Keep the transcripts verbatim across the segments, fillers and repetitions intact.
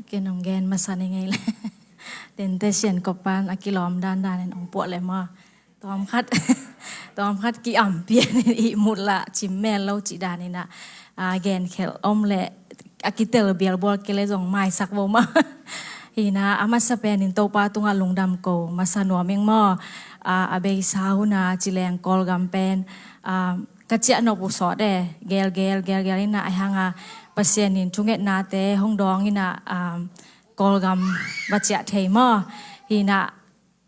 Ken hong gen masa ni ngei le. Dente Sian Kop pan a kilawm dandan in hong puah le maw. Tawmkhat, tawmkhat ki-am pian in ihmut lah cim mel lo cih dan in ah, a, genkhelh om le a kitel bialbual kei le zong maisak vo maw. Hi in ah, a masa pen in Topa tungah lungdam ko masa nuam ing maw. A, a beisa hun a ci leng Kawlgam pen, a, ka ciah nop uh sawt e, gelgel, gelgel in ah, ahi hang a Pasian in thungetnate hong dawng in ah, a, Kawlgam va ciah thei maw. Hi in ah,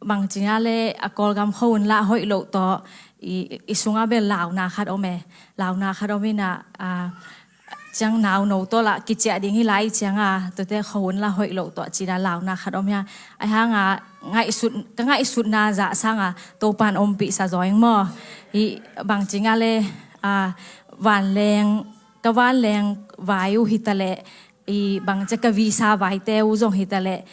bangci a le a Kawlgam khua hun lah hoih loh tawh i, i sungah bel launa khat om e. Launa khat om in ah, a, ciang nau no tawh lah kiciah ding hi lai ciang a, tuate khua hun lah hoih loh tawh ci dan launa khat om hi a. Ahi hang a ngaihsut, ka ngaihsutna zah sang a Topan ompih sa zaw ing maw. Hi bangci a le, a, vanleng, ka vanleng vai uh hi ta leh, i bangci a ka visa vaite uh zong hi ta leh,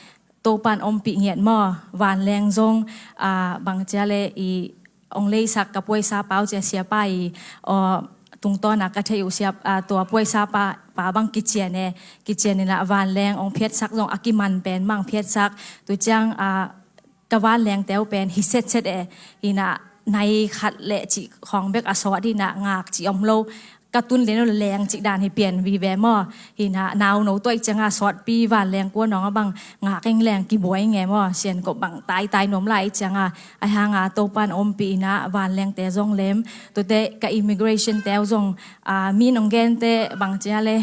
Topan ompih ngiat maw. Vanleng zong, a, bangci a le i ong leisak ka puaisa pa uh ci a, siapa i, aw, tungtawn a ka theih uh siap, a, tua puaisa pa, pa bang kician e. Kician in ah vanleng ong phiatsak zong a kiman pen bang phiatsak. Tu ciang, a, ka vanlengte uh pen hi setset e. Hi in ah nai khat le cih khawng bek a sawt hi in ah, ngak cih om lo. Ka tun lian uh leng cih dan hi pian vive maw. Hi in ah nau no tuaih ciang a sawtpi vanleng kua nong a bang ngak ing leng kibuai ing e maw. Sian Kop bang taitai nuam lai ciang a, ahi hang a Topan ompih in ah vanlengte zong lem. Tuate ka immigration te uh zong, a, mi nong gente bangci a le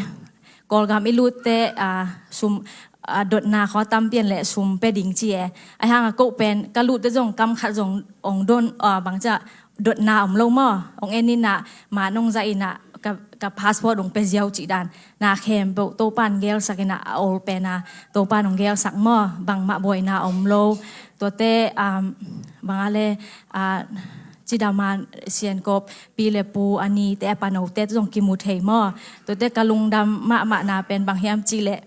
Kawlgam i lutte, a, sum, a, dotna khawng tam pian le sum pe ding ci e. Ahi hang a ko pen ka lutte zong kam khat zong ong don, a, bangci a dotna om lo maw. Ong en in ah, ma nong zah in ah, ka, ka passport ong pe ziau cih dan. Na khempeuh Topan gelsak in ah, a ol pen a Topan ong gelsak maw. Bangmah buaina om lo. Tuate, um, bang a le, a, cidam a Sian Kop pi le pu a nite a panote zong kimu thei maw. Tuate ka lungdam mahmahna pen bang hiam cih leh,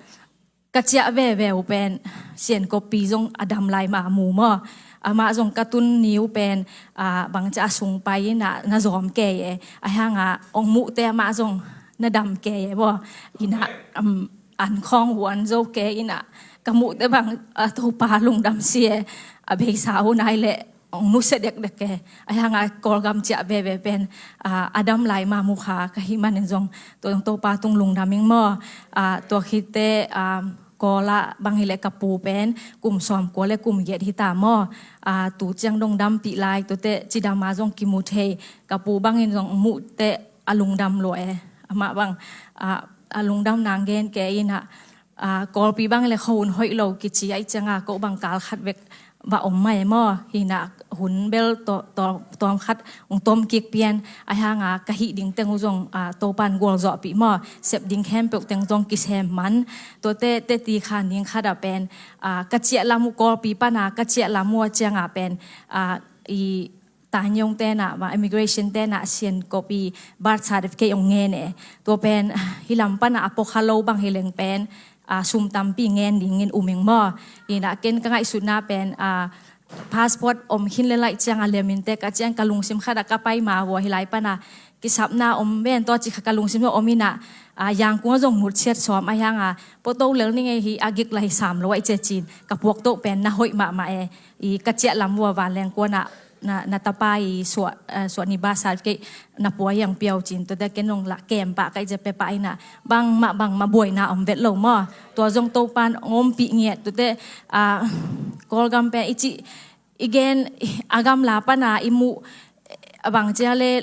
ka ciah veve uh pen Sian Kop pi zong a dam lai ma mu maw. Amah zong ka tun ni uh pen, a, bangci a sung pai in ah na zawm kei e. Ahi hang a ong muhte amah zong na dam kei e maw. In ah, um, an khawng huan zo kei in ah ka muhte bang, a, Topa lungdam si e. A beisa hun a hi leh ong nusia dekdek e. Ahi hang a Kawlgam ciah veve pen, a, a dam lai ma mu kha ka hih manin zong, tua zong Topa tung lungdam ing maw. A, tua khit teh, a, Kawl ah bang hi leh ka pu pen kum sawmkua le kum giat hi ta maw. A, tu ciang dong dampih lai, tuate cidam a zong kimu thei. Ka pu bangin zong muh teh a lungdam lua e. Amah bang, a, a lungdam nang gen kei in ah, a, Kawlpi bang le khua hun hoih lo kici ahih ciang a ko bang kal khat bek va om mai maw. Hi in ah hun bel to, to, tawmkhat ong tom kik pian. Ahi hang a ka hih ding teng uh zong, a, Topan gualzawhpih maw. Sep ding khempeuh teng zong kisem man. Tuate teti khan ding khat a pen, a, ka ciah lam uh Kawlpi pan a ka ciah lam uh a ciang a pen, a, i Tanyong te in ah, immigration te in ah Sian Kop i birth certificate ong ngen e. Tua pen hi lam pan a a pua kha lo bang hi leng pen, a, sum tampi ngen dingin um ing maw. Hi in ah ken ka ngaihsutna pen, a, passport om khin le laih ciang a lem in teh ka ciang ka lungsim khat a ka pai ma vua hi lai pan a kisapna om ven tawh ci kha ka lungsim tawh om in ah, a, Yangon ah zong nutsiat sawm ahi hang a pua to lel ni ngei hi a gik lai sam lo a i ci a cin ka puak to pen na hoih mahmah e. I ka ciah lam vua vanleng kuan ah na, na tapa i suah, eh, suah ni basa kei na pua hiang piau cin, tua teh ken nong lah kem pah ka i zia pe pah in ah bangmah, bangmah buaina om vet lo maw. Tua zong Topan ompih ngiat, tua teh, ah, Kawlgam pen i cih i gen a gamla pan a i muh, a bang cia le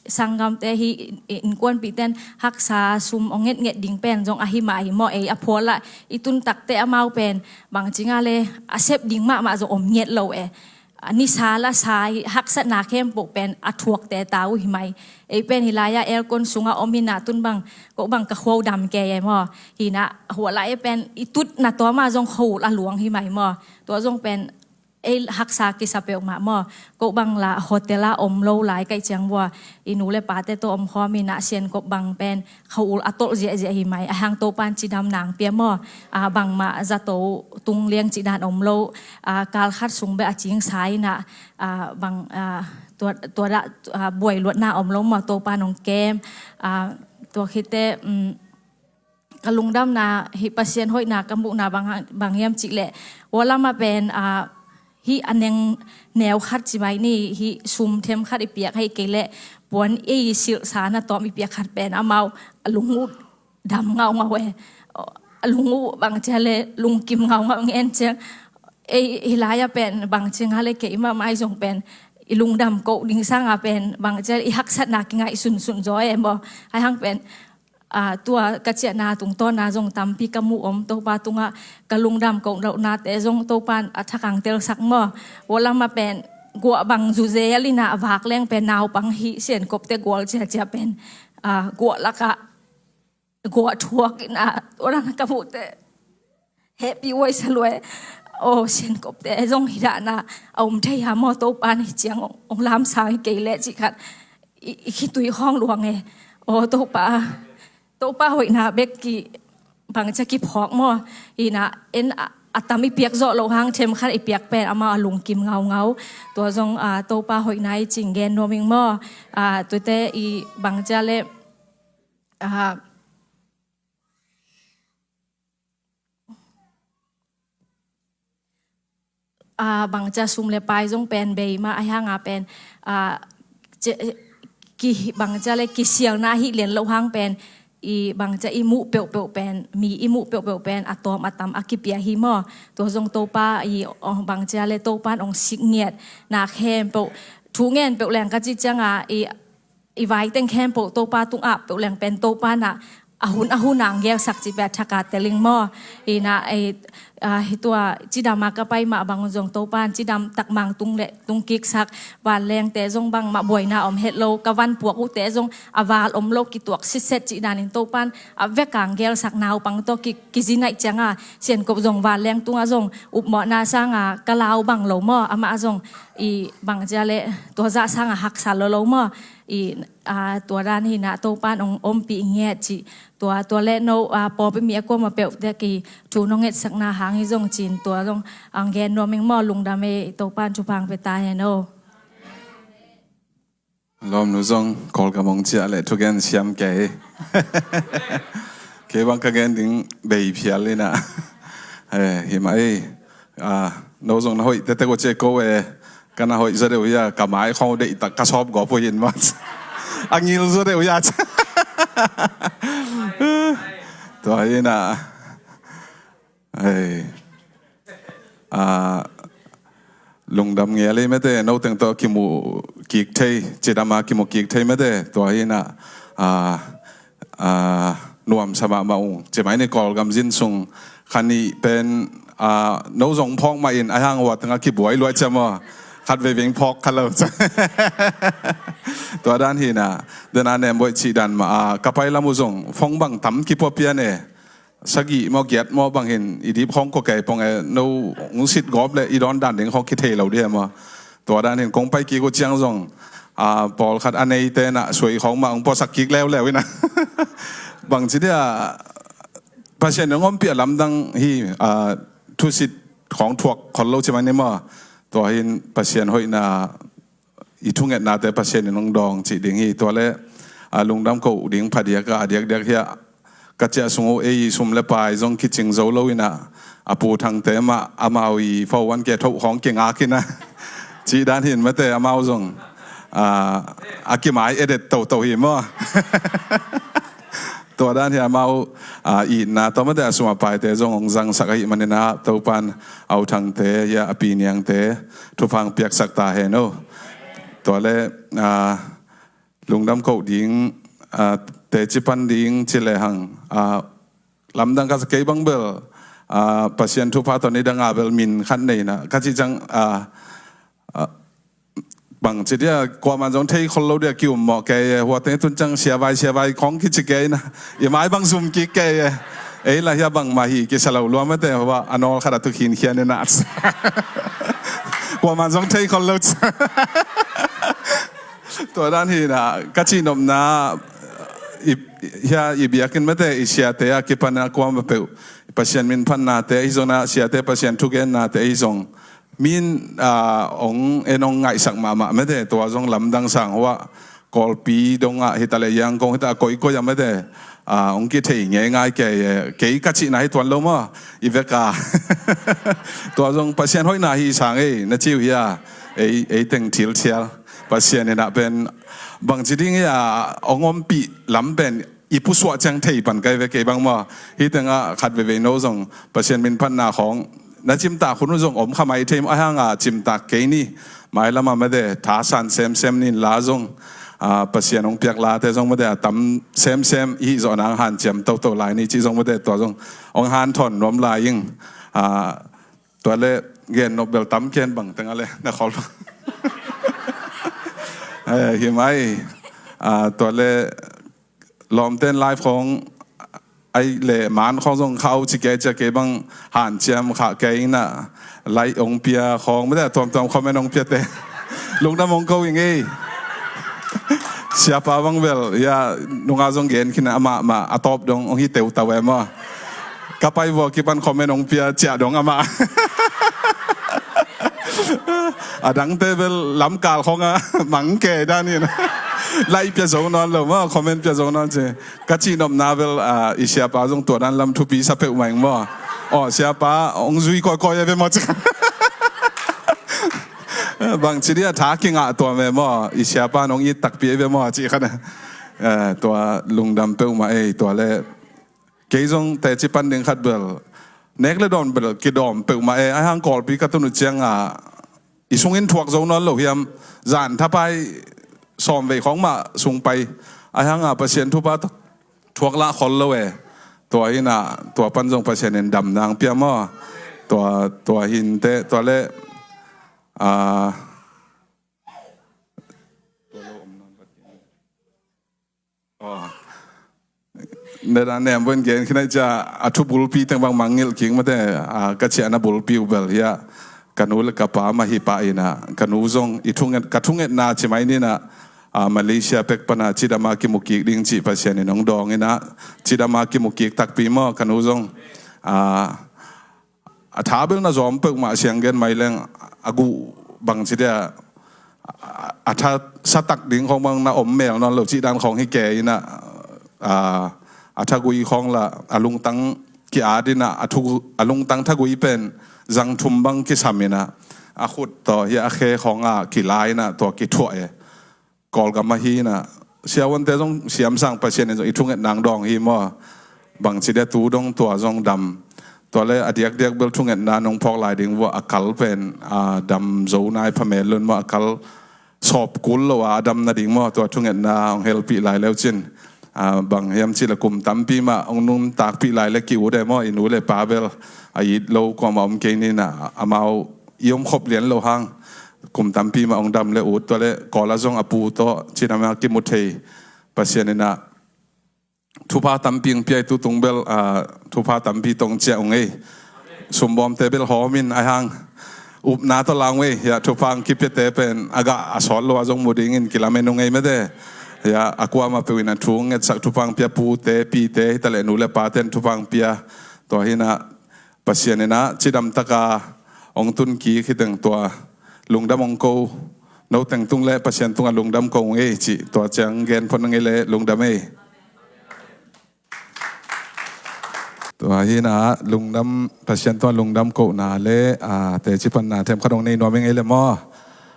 sanggamte hi innkuanpihten haksa sum ong ngetnget ding pen zong ahi mah hi maw. Ei a phual ah i tun tak teh amau pen bang ci nga le a sep ding mahmah zong om ngiat lo e. A nisa la sa hi, haksatna khempeuh pen a thuakte ta uh hi mai. Ei pen hi lai-ah aircon sungah om hi nah tun bang, ko bang ka khua uh dam kei e maw. Hi nah hua lai pen i tutna tua mah zong khua uh a luang hi mai maw. Tua zong pen ei haksa kisa peuhmah maw. Ko bang la hotel ah om lo lai ka hih ciang vua i nu le pate tawh om khawm hi nah Siankop bang pen khua uh a tolh ziahziah hi mai. A hang Topan cidam nang pia maw. A bangmah zato tung liang cih dan om lo. A kal khat sung beh a cingsa hi nah, a bang, a tua, tua dah, a buai luatna om lo maw, Topan ong kem. A tua khit teh, um, ka lungdamna hih Pasian hoihna ka muhna bang, bang hiam cih leh, ua lamah pen, ah, hih a neng neu khat ci mai ni, hih sum them khat i piak hei kei leh puan ei silhsa na tawm i piak khat pen amau a lung uh dam ngaungau e. A lung uh bang cia le lungkim ngaungau ngen ciang. Ei, hih lai-ah pen bang cia nga le keimah mai zong pen i lungdam koh ding sangah pen bang cia i haksatna kingaih sunsun zaw e maw. Ahi hang pen, ah, tua ka ciahna tungtawna zong tampi ka mu om, Topa tungah ka lungdam koh lohnate zong Topan a thakang telsak maw. Ua lamah pen guah bang zuzel inah a vak leng pen naupang hih Siankopte gual ciacia pen, ah, guah lakah guah thuak inah, tua dan ka muhte hehpih huai sa lua e. Aw, Siankopte zong hih dahna a om thei ha maw, Topa ni ciang hong, hong lamsang hi kei leh cih khat i, i khitui khawng luang e. Aw, Topa, Topa hoihna bek ki bang cia kiphawk maw. Inah en a, a tam i piak zawh loh hang them khat i piak pen amau a lungkim ngaungau. Tua zong, ah, Topa hoihna i cing gen nuam ing maw. Ah, tuate i bang cia le, ah, ah, bang cia sum le pai zong pen bei mah ahi hanga pen, ah, cia, ki, bang cia le kisialna hih lian loh hang pen i bang cia i muh peuhpeuh pen, mi i muh peuhpeuh pen a tawm a tam a kipia hi maw. Tua zong Topa i, oh, bang cia le Topan hong sik ngiat na khempeuh thu ngen peuh leng ka cih cianga i i vai teng khempeuh Topa tung ap peuh leng pen Topa na a hun a hun ang gelsak cih pia thaka teling maw. Inah ei, ah, hih tua cidama ka pai mah bang zong Topan cidam takmang tung le tung kiksak, vanlengte zong bangmah buaina om het lo, ka van puak uhte zong a val om lo kituak sitset cih danin Topan a vek ang gelsak naupang tawh ki, kizinaih cianga Siankop zong vanleng tungah zong upmawhna sanga ka lau bang lo maw, amah zong i bang cia le tua zah sanga haksa lo lo maw. I, ah, tua dan hinah Topan hong ompih ngiat cih. Tua, tua le no, ah, pawlpi mi a kuamah peuh tek i thu nong ngetsakna hang hi zong cin tua zong ang gen nuam ing maw, lungdam e, Topan thupha hong pia ta hen aw. Lawmnu zong Kawlgam hong ciah le thugen siam kei. Kei bang ka gen ding bei phial inah. Eh, hi mah ei. Ah, no zong na hoih tete ko cia ko e. Ka na hoih zaw deuh hia, ka mai khong deihtak ka sawp gawp uh hin maw. A ngil zaw deuh hia. Tua hinah. Hei. Ah, lungdam ngel ei mete, no teng tawh kimu kik thei, cidama kimu kik thei mete, tua hinah, ah, ah, nuamsa mahmah ung. Ci mai ni Kawlgam zin sung khanih pen, ah, no zong phawk mah in, ahi hang hua tengah kibuai luai cia maw. Khat veiveng phawk kha lo. Tua dan hinah, dena nemboih cih dan mah, ah, ka pai lam uh zong, phone bang tam kipua pian e. Sagih maw giat maw bang hin, i dip khawng ko kei pong e, no hong sit gawp le, i dawn dan ding khawng kithei lo dih e maw. Tua dan hin kong pai kik uh ciang zong, ah, pawlkhat a neite na suai khawng mah hong puasak kik leuleu inah. Bang ci dia, Pasian in hong ompih a lamdang hi, ah, thusit khawng thuak khol lo ci mai ni maw. Tua hin Pasian hoihna, i thungetnate Pasian in hong dawng cih ding hi. Tua le, ah, lungdam koh ding phadiak a, a diakdiak hia. Ka ciah sung uh ei sum le pai zong kicing zo lo inah, a Pu Thangte mah amau i fowan ke thoh khawng kingak inah. Cih dan hin mete amau zong, ah, a kimai edet toto hi maw. Tua dan hi amau, ah, itna tawh mete a sum a paite zong hong zangsak ahih maninah Topan a U Thangte hia a Pi Niangte thupha hong piaksak ta hen aw. Tua le, ah, lungdam koh ding, ah, teci pan ding ci lehang, ah, lamdang ka sa kei bang bel, ah, Pasian thupha tawh ni danga bel min khat nei na ka cih ciang, ah, ah, bang ci dia, kuaman zong thei khol lo dia ki-um mawh kei e, huate tun ciang siavai, siavai khawng kici kei na, i mai bang zum kik kei e. Ei la hia bangmah hi kisa lo lua mete, hua a nawl khat a tu khinkhian inah. Kuaman zong thei khol lo. Tua dan hinah, ka cihnopna, i, hia i biakinn mete, i siate a kipan a kuamah peuh Pasian min phannate ahi zong a, siate Pasian thugennate ahi zong, min, ah, hong en hong ngaihsak mahmah mete, tua zong lamdang sang hua, Kawlpi dongah hita le Yangon hita koikoi a mete, Ah, hong kithei ngeingai kei, eh, kei ka cihna hi tuan lo maw, i vek a. Tua zong Pasian hoihna hi sang ei, na ci uh hia, ei, ei teng thilthial. Pasian in ah pen, bangci ding hia, hong ompih lam pen, i pusuah ciang thei pan kai ve kei bang maw. Hi teng ah khat veivei no zong, Pasian min phatna khawng, na cimtak hun uh zong om kha mai thei maw, ahi hang a cimtak kei ni. Mailam ah mate, thasan semsem ni in la zong, ah, Pasian hong piak late zong mate, a tam semsem, i hih zawh nang hanciam toto lai ni cih zong mate, tua zong hong hanthawn nuam lai ing. Ah, tua le gen nop bel tam ken bang teng a le, na khol. Eh, hi mai. Ah, tua le lawmten live khawng, ai le man khawng zong khau ci kei cia kei bang hanciam kha kei in ah, like hong pia khawng, mate tuamtuam comment hong piate. Lungdam hong ko ing ei. Siapa bang bel, ya, nunga zong gen khin amah mah, a tawp dong hong hi teutau e maw. Ka pai vua kipan comment hong pia ciah dong amah. A dangte bel lamkal khawng a mang kei dan in. Like pia zo nawn lo maw, comment pia zo nawn ci. Ka cihnopna bel, ah, i siapa zong tua dan lam thupi sa peuhmah ing maw. Aw, siapa hong zui kawikawi e ve maw ci. Bangci dia tha kingah tua me maw, i siapa nong it takpi e ve maw ci khat. Eh, tua lungdam peuhmah ei, tua le. Kei zong teci pan ding khat bel, nek le dawn bel kidawm peuhmah e, ahi hang Kawlpi ka tun uh ciang a, i sungin thuak zo nawn lo hiam, zan thapai sawm vei khawng mah sung pai, ahi hang a Pasian thupha thuak lah khol lo e. Tua hi in ah, tua pan zong Pasian in damna hong pia maw. Tua, tua hi inteh, tua le, ah, Aw. Neda nem buin gen khin ai cia, a thu bulpi teng bang mangngilh kik mate, a, ka ciahna bulpi uh bel hia, ka nu le ka pa mah hi pah in ah, ka nu zong i thunget, ka thungetna ci mai ni in ah, a, Malaysia pek pan a cidam a kimu kik ding cih Pasian in hong dawng in ah, cidam a kimu kik takpi maw, ka nu zong, a, a tha bel na zawm peuhmah siang gen mai leng, a guh bangci dia, a, a tha satak ding khawng bang na om mel nawn lo cih dan khawng hi kei in ah, a, a thagui khawng la, a lungtang ki-at in ah, a thu, a lungtang thagui pen zang thum bang kisam in ah, a khut tawh hi a khe khawng a kila in ah, tua kithuah e. Kawlgam ahi in ah, siavuante zong siamsang Pasian in zong i thungetna hong dawng hi maw. Bangci dia tu dong tua zong dam. Tua le a diakdiak bel thungetna nong phawk lai ding vua a kal pen, a, dam zo nai phamel lun maw, a kal sawp kul lo a, a dam nading maw, tua thungetna hong helpih lai leu cin. A, bang hiam cih le kum tampi mah hong nuntakpih lai le ki-ut e maw, i nu le pa bel a it lo kuamah om kei ni in ah, amau i om khop lian lo hang. Kum tampi mah hong dam le ut, tua le Kawl ah zong a pu tawh cidam a kimu thei Pasian in ah thupha tampi hong pia i tu tung bel, a, thupha tampi tong ciah ung ei. Sumbawmte bel hawm in ahi hang upna tawh la ung ei, ya, thupha hong kipiate pen a gah a sawt lo a zong mu dingin kilamen ung ei mate. Ya, a kuamah peuh in a thu hong ngetsak thupha hong pia pute, pite, hi ta le nu le pate in thupha hong pia. Tua hi in ah Pasian in ah cidam tak a hong tun kik hi teng tua lungdam hong ko. No teng tung le Pasian tungah lungdam ko ung ei cih tua ciang gen phot ung ei le lungdam ei. Tua hi in ah lungdam, Pasian tungah lungdam kohna le, a, teci panna themkhat hong nei nuam ing ei le maw.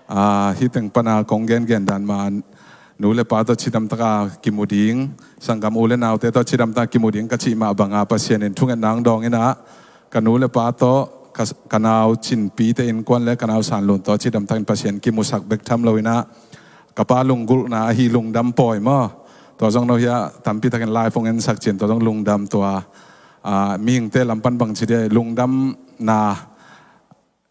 A, hi teng pan a kong gengen dan mah nu le pa tawh cidam tak a kimu ding, sanggam u le naute tawh cidam tak a kimu ding ka cih mah bang a Pasian in thungetna hong dawng in ah, ka nu le pa tawh, ka, ka nau Cinpite innkuan le ka nau Sanlun tawh cidam takin Pasian kimusak bek tham lo in ah, ka pa lunggulhna ahi lungdam pawi maw. Tua zong no hi a tampi takin live hong ensak cin, tua zong lungdam tua, a, mihingte lam pan bangci dia lungdamna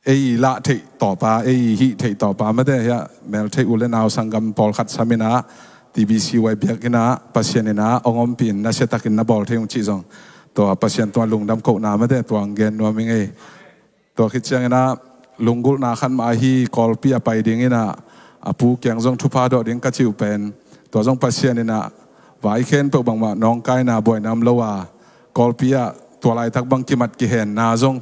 ei lah theih tawpa, ei hih theih tawpa mate hi a, mel theih u le nau sanggam pawlkhat sam in ah, T B C Y biak in ah, Pasian in ah hong ompih in nasia takin na bawl thei ung cih zong, tua Pasian tungah lungdam kohna mate tua hong gen nuam ing ei. Tua khit ciang in ah lunggulhna khat mah ahi Kawlpi a pai ding in ah, a pu kiang zong thupha dawh ding ka cih uh pen, tua zong Pasian in ah vai khen peuh bangmah nawngkaina buaina om lo a, Kawlpi ah tua laitak bang kimat kihenna zong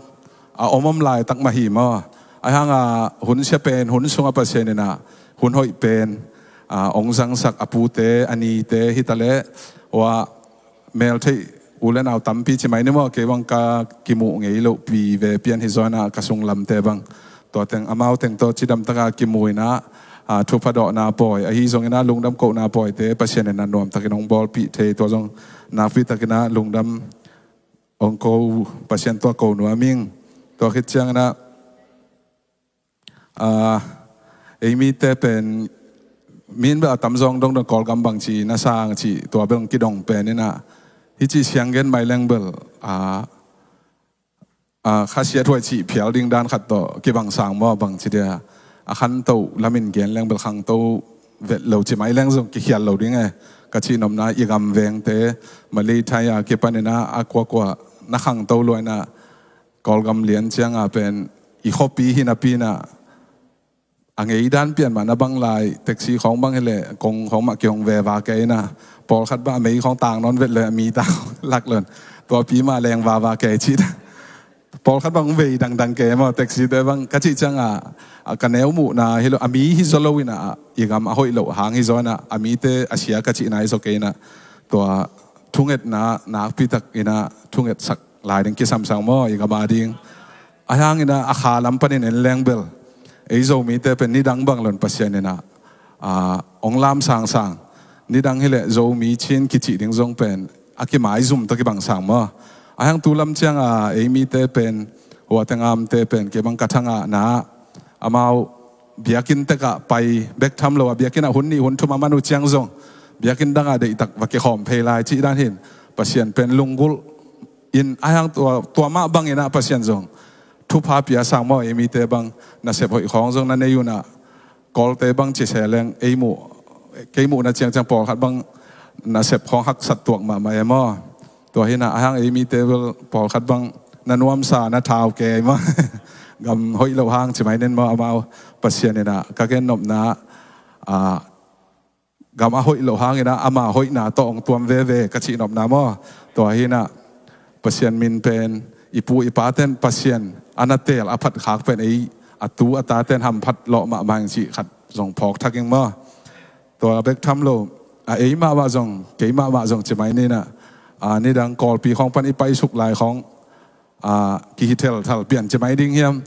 a om om laitak mah hi maw. Ahi hang a hun sia pen hun sungah Pasian in ah hun hoih pen, a, hong zangsak a pute, a nite hi ta le, ua, mel theih u le nau tampi ci mai ni maw, kei bang ka kimuh ngei lohpi ve pian hi zaw inah ka sunglamte bang. Tua teng amau teng tawh cidam taka kimuh inah, a, thupha dawhna pawi ahi zong inah lungdam kohna pawite Pasian inah nuamtakin hong bawlpih thei, tua zong nakpi takinah lungdam hong ko, Pasian tua ko nuam ing. Tua khit cianginah, a, ei mite pen min bel a tamzawng dongdong Kawlgam bangci na sang cih tua bel kidong pen inah, hih cih siang gen mai leng bel, a, a, khasiat huai cih phial ding dan khat tawh kibang sang maw, bangci dia a khantoh lamin gen leng bel khangto vet lo ci mai leng zong kikhial lo ding e. Ka cihnopna i gam vengte Malay, Thai a kipan inah a kuakua na khangto lua inah Kawlgam lian cianga pen i khuapi hi napi inah a ngei dan pian mah na bang lai, taxi khawng bang hileh kong khawng mah kihong veva kei inah, pawlkhat bang a mei khawng tang nawn vet le a mi tang lak lon, tuapi mah leng vava kei cih. Pawlkhat bang vei dangdang kei maw, taxi te bang ka cih cianga, a, ka neu muhna hi lo, a mi hi zaw lo inah, i gam a hoih loh hang hi zaw inah, a mite a sia ka cihna hi zaw kei inah, tua thungetna nakpi tak inah thungetsak lai ding kisam sang maw, i gam a ding. A hang inah a kha lam panin en leng bel ei Zomite pen nidang bang lon Pasian inah, a, hong lam sangsang. Nidang hileh Zomi Chin kicih ding zong pen a kimaizum tawh kibang sang maw. A hang tu lam cianga ei mite pen, hua teng amte pen kei bang ka thangahna, amau biakinn tekah pai bek tham lo a, biakinn ah hun nih hun thum a man uh ciang zong biakinn dangah deihtak va kikhawm phei lai cih dan hin, Pasian pen lunggulh in a hang tua, tua mah bang inah Pasian zong thupha pia sang maw, ei mite bang nasep hoih khawng zong na nei unah, Kawlte bang ci se leng ei muh, kei muhna ciangciang pawlkhat bang nasep khawng haksat tuak mahmah e maw. Tua hinah a hang ei mite bel pawlkhat bang na nuamsa na thau kei maw. Gam hoih loh hang ci mai nen maw, amau Pasian inah ka gennopna, a, gam a hoih loh hang inah ama hoihna tawh hong tuam veve ka cihnopna maw. Tua hinah Pasian min pen i pu i paten Pasian a na teel a phat khak pen ei a tu a taten hamphat lawh mahmah ing cih khat zong phawk thak ing maw. Tua bek tham lo, a, ei mahmah zong, kei mahmah zong ci mai ni inah, a, nidang Kawlpi khawng pan i paisuk lai khawng, a, kihithelthal pian ci mai ding hiam.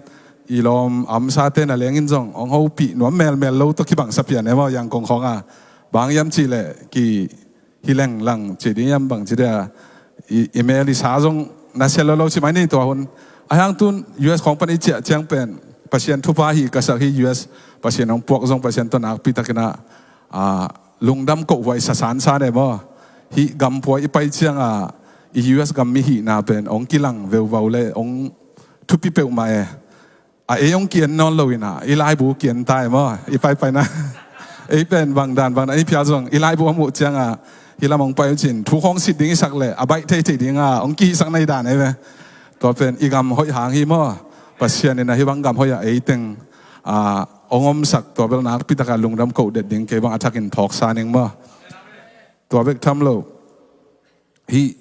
I lawm amsate na lengin zong hong hopih nuam melmel lo tawh kibangsa pian e maw, Yangon khawng a. Bang hiam cihleh ki hi lenglang ci ding hiam, bangci dia, i, i mel i sa zong na sia lo lo ci mai ni tua hun. A hang tun U S khawng pan i ciah ciang pen Pasian thupha hi ka sak hi. U S Pasian hong puak zong Pasian tawh nakpi takinah, a, lungdam kohhuai sa sansan e maw. Hih gampua i pai cianga i U S gam mi hihna pen hong kilang veuvau le hong thupi peuhmah e. A, ei hong ki-en nawn lo inah i laibu ki-en ta e maw, i paipaina. Ei pen bangdan bangdan i phial zong i laibu a muh cianga hih lam hong pai uh cin thu khawng sit ding i sak leh a baih theithei dinga hong kihihsak na hi dan e ve. Tua pen i gam hoih hang hi maw. Pasian inah hih bang gam hoih ah ei teng, a, hong omsak tua bel nakpi taka lungdam koh det ding kei bang a thakin phawksa ning maw. Tua bek tham lo, hih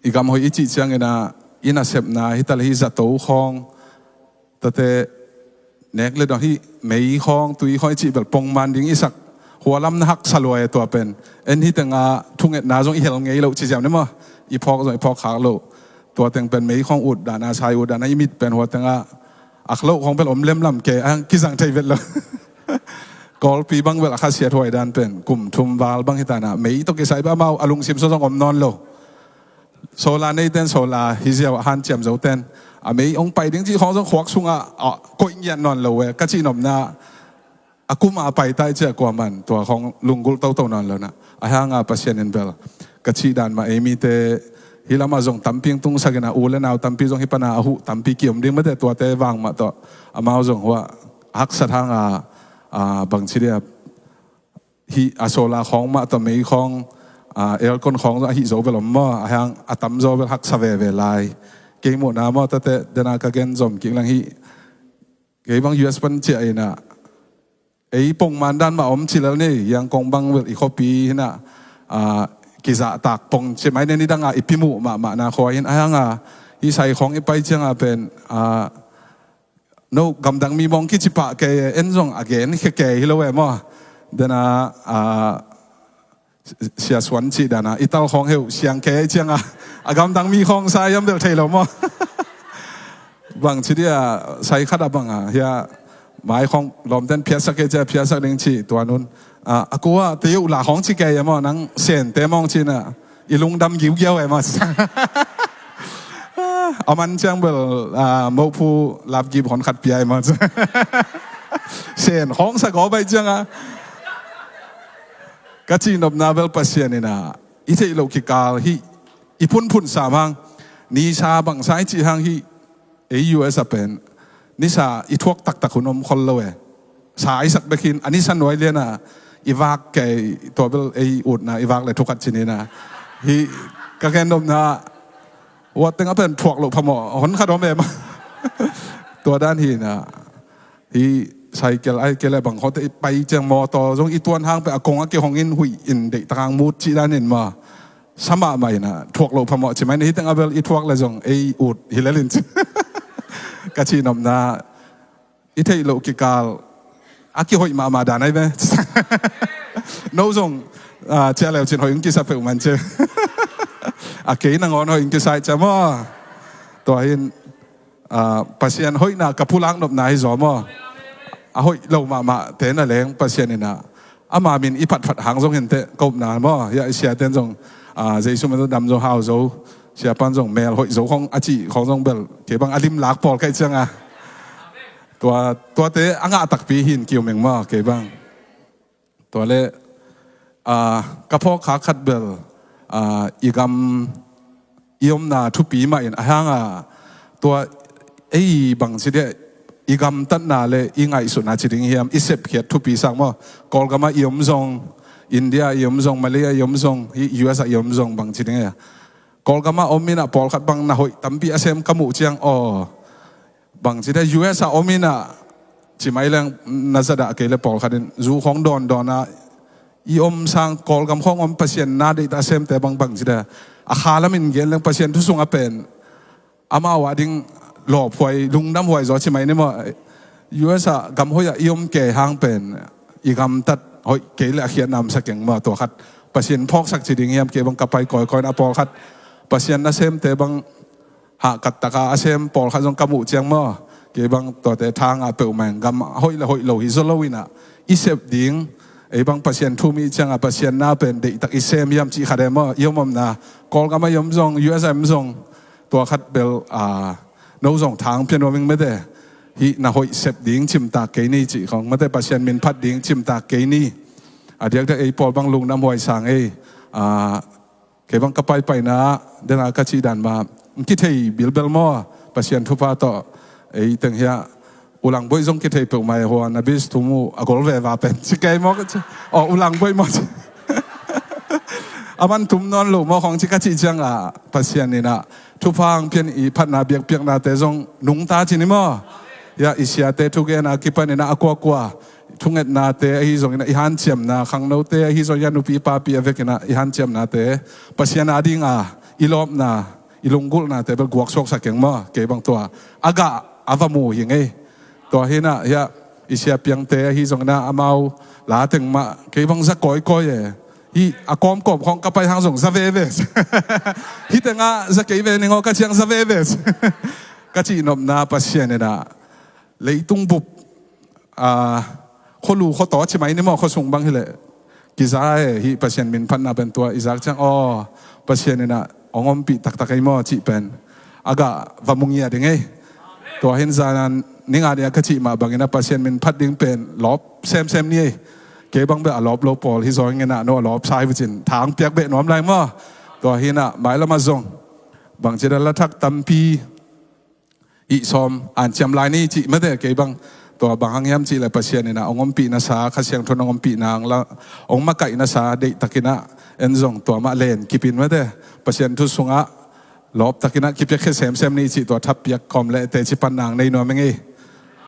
i gam hoih i cih cianginah i nasepna hi ta le hih zato khawng, tate nek le dawn hih mei khawng tui khawng i cih bel pongman ding i sak. Hua lam na haksa lua e tua pen. En hih tengah thungetna zong i hel ngei loh ci ziam ni maw. I phawk zong i phawk khak loh. Tua teng pen mei khawng ut dana, sai ut dana i mit pen hua tengah ak loh khawng bel om lemlam kei a, kizang thei vet lo. Kawlpi bang bel a khasiat huai dan pen kum thum val bang hi tana mei tawh kisai bel amau a lungsim sung zong om nawn lo. Solar neiten solar hi ziau a hanciam zoten a mei hong pai ding cih khawng zong khuak sungah, a, koih ngiat nawn lo e ka cihnopna. A kum a pai tai ciah kuaman tua khawng lunggulh toto nawn lo na. A hanga Pasian in bel ka cih dan mah ei mite hih lamah zong tampi hong tungsak inah u le nau tampi zong hih pana a huh tampi ki-om ding mate, tuate vang mah tawh amau zong hua haksat hanga, a, bangci dia hih a solar khawng mah tawh mei khawng, a, aircon khawng zong a hih zo bel om maw, a hang a tamzaw bel haksa veve lai. Kei muhna maw tate dena ka gen zom kik leng hih kei bang U S pan ciah inah ei pongman dan mah om ci lel ni, Yangon bang bel i khuapi hinah, a, kizahtak pong ci mai nen, nidanga i pimuh mahmahna khua hin a hanga hih sai khawng i pai cianga pen, a, no gamdang mi mawng kici pah kei e, en zong a gen khia kei hi lo e maw. Dena, a, Sia Suan cih dan a i tal khawng heu siang kei ciang a, a gamdang mi khawng sa hiam bel thei lo maw? Bang ci dia, sai khat a bang a hia, mai khawng lawmten phiatsak kei cia phiatsak ding ci tua nun. A, a kua te uh la khawng ci kei a maw, nang Sente mawng ci na, i lungdam giugiau e maw. A man ciang bel, a, mopu lapgip hon khat pia e maw. Sen khawng sa gaw bai ciang a. Ka cihnopna bel Pasian in a, i theih loh kikal hih i phunphun sam hang, nisa bangsa i cih hang hih, ei U S a pen nisa i thuak taktak hun om khol lo e. Sa i sak bek hin, a nisa nuai lian a i vak kei, tua bel ei utna i vak le thukhat ci ni na. Hih ka gen nopna, uat teng a pen thuak loh phamawh hon khat om e maw. Tua dan hi na. Hih cycle ai kei le bang khawngte i pai ciang mawtaw zong i tuan hang pen a kong a kihong in huih in deihtak hang mut cih dan in maw. Sa mahmah in a thuak loh phamawh ci mai na, hih teng a bel i thuak le zong ei ut hi lel in ci. Ka cihnopna, i theih loh kikal a kihoih mahmah dan ai ve. No zong, a, cia leu cin hoih in kisa peuh man ci. A kei nangawn hoih in kisa i cia maw. Tua hin, a, Pasian hoihna ka pulak nopna hi zaw maw. A hoih lo mahmah te na leng Pasian in a, ama min i phatphat hang zong hinteh ka upna maw. Hia i siaten zong, a, Jesu min dam zong hau zo, siapan zong mel hoih zo khawng a cih khawng zong bel kei bang a limlak pawl kaih ciang a. Tua, tuate a ngah takpi hin kiu meng maw kei bang. Tua le, a, ka phawk kha khat bel, a, i gam i omna thupi mah in a hang a, tua ei bang ci dia, i gamtatna le i ngaihsutna ci ding hiam, i sepkhiat thupi sang maw. Kawlgam a i om zong, India a i om zong, Malay a i om zong, i U S a i om zong bang ci ding hiam. Kawlgam a om in a pawlkhat bang na hoih tampi a sem ka muh ciang aw. Bang ci dia U S a om in a ci mai leng na zadah kei le pawlkhat in zu khawng dawndawn a i om sang Kawlgam khawng om Pasian na deihtak a semte bang bang ci dia. A kha lam in gen leng Pasian thu sung a pen amau a ding lawphuai, lungdamhuai zaw ci mai ni maw. U S a gam hoih a i om kei hang pen i gamtat hoih kei le a khiatna om sa keng maw tua khat. Pasian phawksak ci ding hiam kei bang ka pai kawikawi na pawlkhat. Pasian nasemte bang hahkat taka a sem pawlkhat zong ka muh ciang maw. Kei bang tuate tha ngah peuhmah in gam hoih le hoih lo hi zaw lo in a i sep ding. Ei bang Pasian thu mi ciang a Pasian na pen deihtak i sem hiam cih khat e maw. I om omna Kawlgam a i om zong, U S a i om zong. Tua khat bel, a, no zong thang pia nuam ing mete. Hih na hoih sep ding cimtak kei ni cih khawng mete, Pasian min phat ding cimtak kei ni. A diakdiak ei pawl bang lungdamhuai sang ei. A, kei bang ka paipaina dena ka cih dan mah, kithei bilbel maw, Pasian thupha tawh. Ei teng hia, Ulang Boih zong kithei peuhmah e, hua na bis thum uh a gol veva pen ci kei maw ka ci. Aw, Ulang Boih maw ci. A man tum nawn lo maw khawng ci ka cih ciang a, Pasian in a thupha hong pian i phatna biakpiaknate zong nungta ci ni maw. Hia i siate thugen a kipan in a kuakua thungetnate ahi zong in a i hanciamna, khangnote ahi zong in a nupi papi a vek in a i hanciamnate Pasian a ding a i lawpna, i lunggulhnate bel guaksuaksak keng maw, kei bang tua a gah a va mu hi ngei. Tua hi na, hia, i sia piangte ahi zong na amau la teng mah kei bang za kawikawi e. Hih a kawmkawm khawng ka pai hang zong za veve. Hih teng ah za kei ve ning aw ka ciang za veve. Ka cihnopna Pasian in a leitung bup, a, khualu khuataw ci mai ni maw, khuasung bang hileh kiza e, hih Pasian min phatna pen tua i zak ciang aw, Pasian in a hong ompih taktak ei maw cih pen a gah va mu ngiat ding ei. Tua hin zan a ning a nih a ka cih mah bangin a Pasian min phat ding pen lawp semsem ni ei. Kei bang beh a lawp lo pawl hi zaw ing in a, no a lawp sa hi vucin thang piak beh nuam lai maw. Tua hin a mailam ah zong bangci da la thak tampi hih sawm an ciam lai ni cih mete, kei bang tua bang hang hiam cih le Pasian in a hong ompihna sa, Kha Siangtho in hong ompihna hong la, hong makaihna sa deihtakin a en zong tua mah len kipin mete, Pasian thu sungah lawptakin a kipiakkhia semsem ni cih tua thappiak kawm le teci panna hong nei nuam ing ei.